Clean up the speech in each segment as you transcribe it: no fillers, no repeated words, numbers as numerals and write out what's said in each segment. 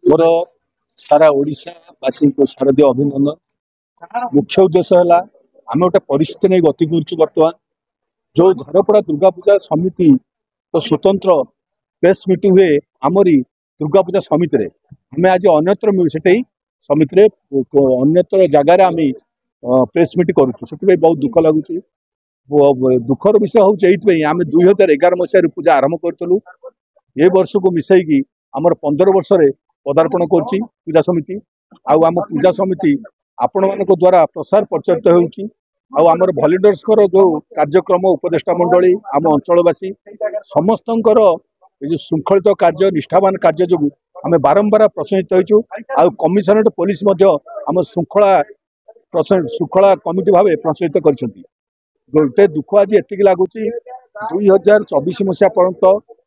ମୋର ସାରା ଓଡ଼ିଶାବାସୀଙ୍କୁ ଶାରଦୀୟ ଅଭିନନ୍ଦନ। ମୁଖ୍ୟ ଉଦ୍ଦେଶ୍ୟ ହେଲା ଆମେ ଗୋଟେ ପରିସ୍ଥିତି ନେଇ ଗତି କରୁଛୁ ବର୍ତ୍ତମାନ। ଯୋଉ ଝାରପଡ଼ା ଦୁର୍ଗା ପୂଜା ସମିତି ସ୍ୱତନ୍ତ୍ର ପ୍ରେସ୍ ମିଟିଂ ହୁଏ ଆମରି ଦୁର୍ଗା ପୂଜା ସମିତିରେ, ଆମେ ଆଜି ଅନ୍ୟତ୍ର ସେଠି ସମିତିରେ ଅନ୍ୟତ୍ର ଜାଗାରେ ଆମେ ପ୍ରେସ୍ ମିଟ୍ କରୁଛୁ। ସେଥିପାଇଁ ବହୁତ ଦୁଃଖ ଲାଗୁଛି। ଦୁଃଖର ବିଷୟ ହଉଛି ଏଇଥିପାଇଁ ଆମେ 2011 ମସିହାରୁ ପୂଜା ଆରମ୍ଭ କରିଥିଲୁ। ଏ ବର୍ଷକୁ ମିଶେଇକି ଆମର 15 ବର୍ଷରେ ପଦାର୍ପଣ କରୁଛି ପୂଜା ସମିତି। ଆଉ ଆମ ପୂଜା ସମିତି ଆପଣମାନଙ୍କ ଦ୍ୱାରା ପ୍ରସାର ପ୍ରଚାରିତ ହେଉଛି। ଆଉ ଆମର ଭଲେଣ୍ଟିୟର୍ସଙ୍କର ଯୋଉ କାର୍ଯ୍ୟକ୍ରମ, ଉପଦେଷ୍ଟା ମଣ୍ଡଳୀ, ଆମ ଅଞ୍ଚଳବାସୀ ସମସ୍ତଙ୍କର ଏ ଯୋଉ ଶୃଙ୍ଖଳିତ କାର୍ଯ୍ୟ, ନିଷ୍ଠାବାନ କାର୍ଯ୍ୟ ଯୋଗୁଁ ଆମେ ବାରମ୍ବାର ପ୍ରଶଂସିତ ହେଇଛୁ। ଆଉ କମିଶନରେଟ ପୋଲିସ ମଧ୍ୟ ଆମ ଶୃଙ୍ଖଳା କମିଟି ଭାବେ ପ୍ରଶଂସିତ କରିଛନ୍ତି। ଗୋଟେ ଦୁଃଖ ଆଜି ଏତିକି ଲାଗୁଛି, 2024 ମସିହା ପର୍ଯ୍ୟନ୍ତ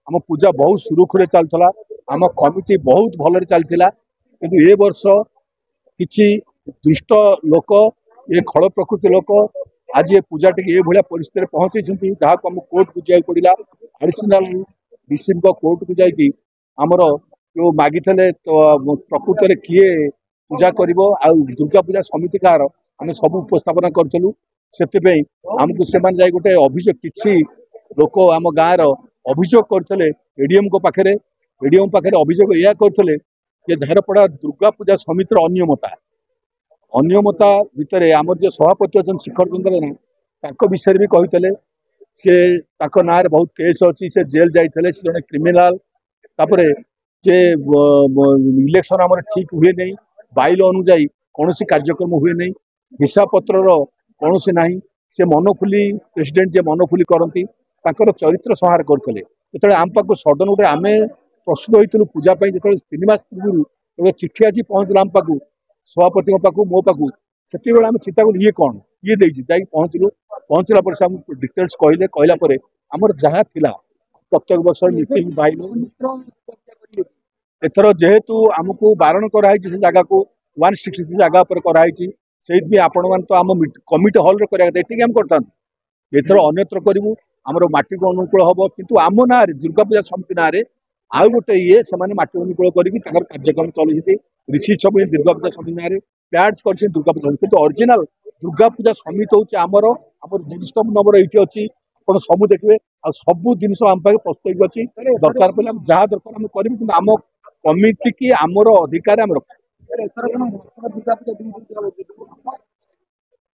ଆମ ପୂଜା ବହୁତ ସୁରୁଖୁରୁରେ ଚାଲିଥିଲା, ଆମ କମିଟି ବହୁତ ଭଲରେ ଚାଲିଥିଲା। କିନ୍ତୁ ଏ ବର୍ଷ କିଛି ଦୁଷ୍ଟ ଲୋକ, ଏ ଖଳ ପ୍ରକୃତି ଲୋକ ଆଜି ଏ ପୂଜାଟିକି ଏଭଳିଆ ପରିସ୍ଥିତିରେ ପହଞ୍ଚେଇଛନ୍ତି, ଯାହାକୁ ଆମକୁ କୋର୍ଟକୁ ଯିବାକୁ ପଡ଼ିଲା। ଆଡିସନାଲ ଡିସିଙ୍କ କୋର୍ଟକୁ ଯାଇକି ଆମର ଯୋଉ ମାଗିଥିଲେ ତ ପ୍ରକୃତରେ କିଏ ପୂଜା କରିବ ଆଉ ଦୁର୍ଗା ପୂଜା ସମିତି କାହାର, ଆମେ ସବୁ ଉପସ୍ଥାପନା କରିଥିଲୁ। ସେଥିପାଇଁ ଆମକୁ ସେମାନେ ଯାଇ ଗୋଟେ ଅଭିଯୋଗ, କିଛି ଲୋକ ଆମ ଗାଁର ଅଭିଯୋଗ କରିଥିଲେ ଏଡିଏମଙ୍କ ପାଖରେ। ଏଡିଏମ ପାଖରେ ଅଭିଯୋଗ ଏଇଆ କରିଥିଲେ ଯେ ଝାରପଡ଼ା ଦୁର୍ଗା ପୂଜା ସମିତିର ଅନିୟମତା ଭିତରେ ଆମର ଯିଏ ସଭାପତି ଅଛନ୍ତି ଶିଖର ଚନ୍ଦ୍ର ଜେନା, ତାଙ୍କ ବିଷୟରେ ବି କହିଥିଲେ। ସେ ତାଙ୍କ ନାଁରେ ବହୁତ କେସ୍ ଅଛି, ସେ ଜେଲ୍ ଯାଇଥିଲେ, ସେ ଜଣେ କ୍ରିମିନାଲ। ତାପରେ ଯେ ଇଲେକ୍ସନ ଆମର ଠିକ ହୁଏ ନାହିଁ, ବାଇଲ ଅନୁଯାୟୀ କୌଣସି କାର୍ଯ୍ୟକ୍ରମ ହୁଏ ନାହିଁ, ହିସାବ ପତ୍ରର କୌଣସି ନାହିଁ। ସେ ମନୋଫୁଲି ପ୍ରେସିଡେଣ୍ଟ ଯିଏ ମନୋଫୁଲି କରନ୍ତି, ତାଙ୍କର ଚରିତ୍ର ସଂହାର କରୁଥିଲେ। ଯେତେବେଳେ ଆମ ପାଖକୁ ସଡନ ଗୋଟେ ଆମେ ପ୍ରସ୍ତୁତ ହୋଇଥିଲୁ ପୂଜା ପାଇଁ, ଯେତେବେଳେ 3 ମାସ ପୂର୍ବରୁ ଗୋଟେ ଚିଠି ଆସି ପହଞ୍ଚିଲା ଆମ ପାଖକୁ, ସଭାପତିଙ୍କ ପାଖକୁ, ମୋ ପାଖକୁ, ସେତିକିବେଳେ ଆମେ ଚିନ୍ତା କଲୁ ଇଏ କଣ ଇଏ ଦେଇଛି। ଯାଇକି ପହଞ୍ଚିଲୁ, ପହଞ୍ଚିଲା ପରେ ସେ ଆମକୁ ଡିଟେଲ୍ସ କହିଲେ। କହିଲା ପରେ ଆମର ଯାହା ଥିଲା ପ୍ରତ୍ୟେକ ବର୍ଷ ମିଟିଂ ବାଇଲ, ଏଥର ଯେହେତୁ ଆମକୁ ବାରଣ କରାହେଇଛି ସେ ଜାଗାକୁ 163 ଜାଗା ଉପରେ କରାହେଇଛି, ସେଇଥିପାଇଁ ଆପଣମାନେ ତ ଆମ କମିଟି ହଲରେ କରିବା କଥା, ଏଠିକି ଆମେ କରିଥାନ୍ତୁ। ଏଥର ଅନ୍ୟତ୍ର କରିବୁ, ଆମର ମାଟିକୁ ଅନୁକୂଳ ହବ। କିନ୍ତୁ ଆମ ନାଁରେ ଦୁର୍ଗା ପୂଜା ସମିତି ନାଁରେ ଆଉ ଗୋଟେ ଇଏ ସେମାନେ ମାଟି ଅନୁକୂଳ କରିକି ତାଙ୍କର କାର୍ଯ୍ୟକ୍ରମ ଚଲେଇଛନ୍ତି। ରିସିପ୍ଟ ସବୁ ଦୁର୍ଗା ପୂଜା ସମିତି ନାଁରେ ପ୍ୟାଡ୍ କରିଛନ୍ତି ଦୁର୍ଗା ପୂଜା ସମିତି, କିନ୍ତୁ ଅରିଜିନାଲ ଦୁର୍ଗା ପୂଜା ସମିତି ହଉଛି ଆମର। ଆମର ରେଜିଷ୍ଟର ନମ୍ବର ଏଇଠି ଅଛି, ଆପଣ ସବୁ ଦେଖିବେ। ଆଉ ସବୁ ଜିନିଷ ଆମ ପାଖରେ ପ୍ରସ୍ତୁତ ହେଇକି ଅଛି। ଦରକାର ପଡ଼ିଲେ ଆମେ ଯାହା ଦରକାର ଆମେ କରିବୁ, କିନ୍ତୁ ଆମ କମିଟି କି ଆମର ଅଧିକାର ଆମେ ରଖିବୁ,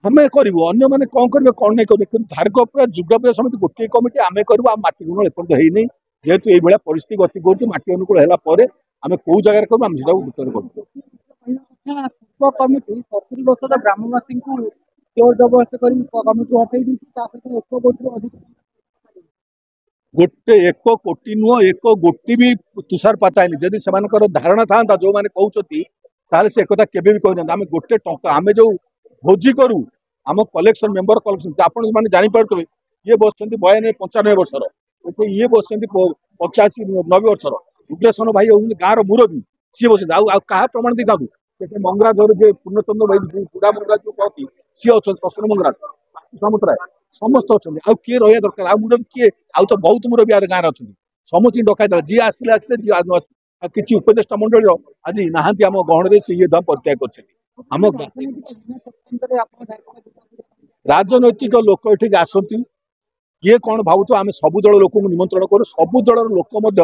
ଆମେ କରିବୁ। ଅନ୍ୟମାନେ କଣ କରିବେ କଣ ନାଇଁ କରିବେ, କିନ୍ତୁ ଝାରପଡ଼ା ଦୁର୍ଗା ପୂଜା ସମିତି ଗୋଟିଏ କମିଟି ଆମେ କରିବୁ। ଆମ ମାଟି ଗୁଣ ଏପର୍ଯ୍ୟନ୍ତ ହେଇନି, ଯେହେତୁ ଏଇଭଳିଆ ପରିସ୍ଥିତି ଗତି କରୁଛି। ମାଟି ଅନୁକୂଳ ହେଲା ପରେ ଆମେ କୋଉ ଜାଗାରେ କରିବୁ ଆମେ ସେଟାକୁ ଡିକ୍ଲେୟାର କରିବୁ। ପୂର୍ବ କମିଟି 70 ବର୍ଷର ଗ୍ରାମବାସୀଙ୍କୁ ଜୋର ଜବରଦସ୍ତ କରି କମିଟି ହଟେଇ ଦେଇଛି। ତା ସହିତ 1 କୋଟିରୁ ଅଧିକ, ଗୋଟେ 1 କୋଟି ନୁହଁ, 1 ଗୋଟି ବି ତୁଷାରପାତ ହେଇନି। ଯଦି ସେମାନଙ୍କର ଧାରଣା ଥାନ୍ତା ଯୋଉମାନେ କହୁଛନ୍ତି, ତାହେଲେ ସେ ଏକଥା କେବେ ବି କହିନାହାନ୍ତି। ଆମେ ଗୋଟେ ଟଙ୍କା, ଆମେ ଯୋଉ ଭୋଜି କରୁ ଆମ କଲେକ୍ସନ, ମେମ୍ବର କଲେକ୍ସନ, ଆପଣ ମାନେ ଜାଣିପାରୁଥିବେ। ଇଏ ବସିଛନ୍ତି 92 95 ବର୍ଷର, ଇଏ ବସିଛନ୍ତି 85 90 ବର୍ଷର, ରୁଦ୍ରେଶନ ଭାଇ ହଉଛନ୍ତି ଗାଁର ମୁରବୀ, ସିଏ ବସିଛନ୍ତି। ଆଉ ଆଉ କାହା ପ୍ରମାଣ ଦେଇଥାନ୍ତୁ? ସେଠି ମଙ୍ଗରାଜ ଯେ ପୂର୍ଣ୍ଣଚନ୍ଦ୍ର ଭାଇ, ବୁଢା ମଙ୍ଗରାଜ ଯୋଉ କହନ୍ତି, ସିଏ ଅଛନ୍ତି, ପ୍ରସନ୍ନ ମଙ୍ଗରାଜ, ସାମନ୍ତରାୟ, ସମସ୍ତେ ଅଛନ୍ତି। ଆଉ କିଏ ରହିବା ଦରକାର? ଆଉ ମୁରବୀ କିଏ? ଆଉ ତ ବହୁତ ମୁରବୀ ଆର ଗାଁରେ ଅଛନ୍ତି, ସମସ୍ତଙ୍କୁ ଡକାଇଦେଲା। ଯିଏ ଆସିଲେ ଆସିଲେ, ଯିଏ ଆଉ କିଛି ଉପଦେଷ୍ଟା ମଣ୍ଡଳୀର ଆଜି ନାହାନ୍ତି ଆମ ଗହଣରେ, ସେ ଇଏ ପରିତ୍ୟାଗ କରିଛନ୍ତି। ଆମ ରାଜନୈତିକ ଲୋକ ଏଠିକି ଆସନ୍ତି, କିଏ କଣ ଭାବୁଥିବ। ଆମେ ସବୁ ଦଳ ଲୋକଙ୍କୁ ନିମନ୍ତ୍ରଣ କରୁ, ସବୁ ଦଳର ଲୋକ ମଧ୍ୟ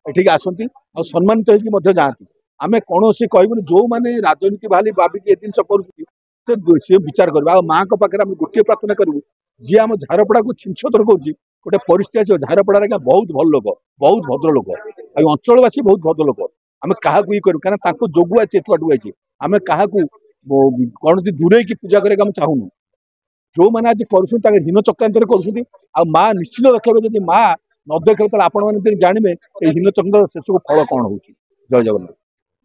ଏଠିକି ଆସନ୍ତି ଆଉ ସମ୍ମାନିତ ହେଇକି ମଧ୍ୟ ଯାଆନ୍ତି। ଆମେ କୌଣସି କହିବୁନି। ଯୋଉମାନେ ରାଜନୀତି ଭାଲି ଭାବିକି ଏ ଜିନିଷ କରୁଛନ୍ତି, ସେ ସିଏ ବିଚାର କରିବେ। ଆଉ ମାଙ୍କ ପାଖରେ ଆମେ ଗୋଟିଏ ପ୍ରାର୍ଥନା କରିବୁ, ଯିଏ ଆମ ଝାରପଡ଼ାକୁ ଛିନଛତର କରୁଛି, ଗୋଟେ ପରିସ୍ଥିତି ଆସିବ। ଝାରପଡ଼ାରେ ଆଜ୍ଞା ବହୁତ ଭଲ ଲୋକ, ବହୁତ ଭଦ୍ର ଲୋକ, ଆଉ ଅଞ୍ଚଳବାସୀ ବହୁତ ଭଦ୍ର ଲୋକ। ଆମେ କାହାକୁ ଇଏ କରିବୁ? କାରଣ ତାଙ୍କୁ ଯୋଗୁ ଆଜି ଏତେ ବାଟକୁ ଆଇଛି। ଆମେ କାହାକୁ କୌଣସି ଦୂରେଇକି ପୂଜା କରିବାକୁ ଆମେ ଚାହୁଁନୁ। ଯୋଉମାନେ ଆଜି କରୁଛନ୍ତି ତାଙ୍କ ହୀନ ଚକ୍ରାନ୍ତରେ କରୁଛନ୍ତି। ଆଉ ମା ନିଶ୍ଚିତ ଦେଖେଇବେ। ଯଦି ମା ନ ଦେଖେଇବେ, ତାହେଲେ ଆପଣମାନେ ଜାଣିବେ ଏଇ ହୀନ ଚକ୍ରାନ୍ତର ଶେଷକୁ ଫଳ କଣ ହଉଛି। ଜୟ ଜଗନ୍ନାଥ।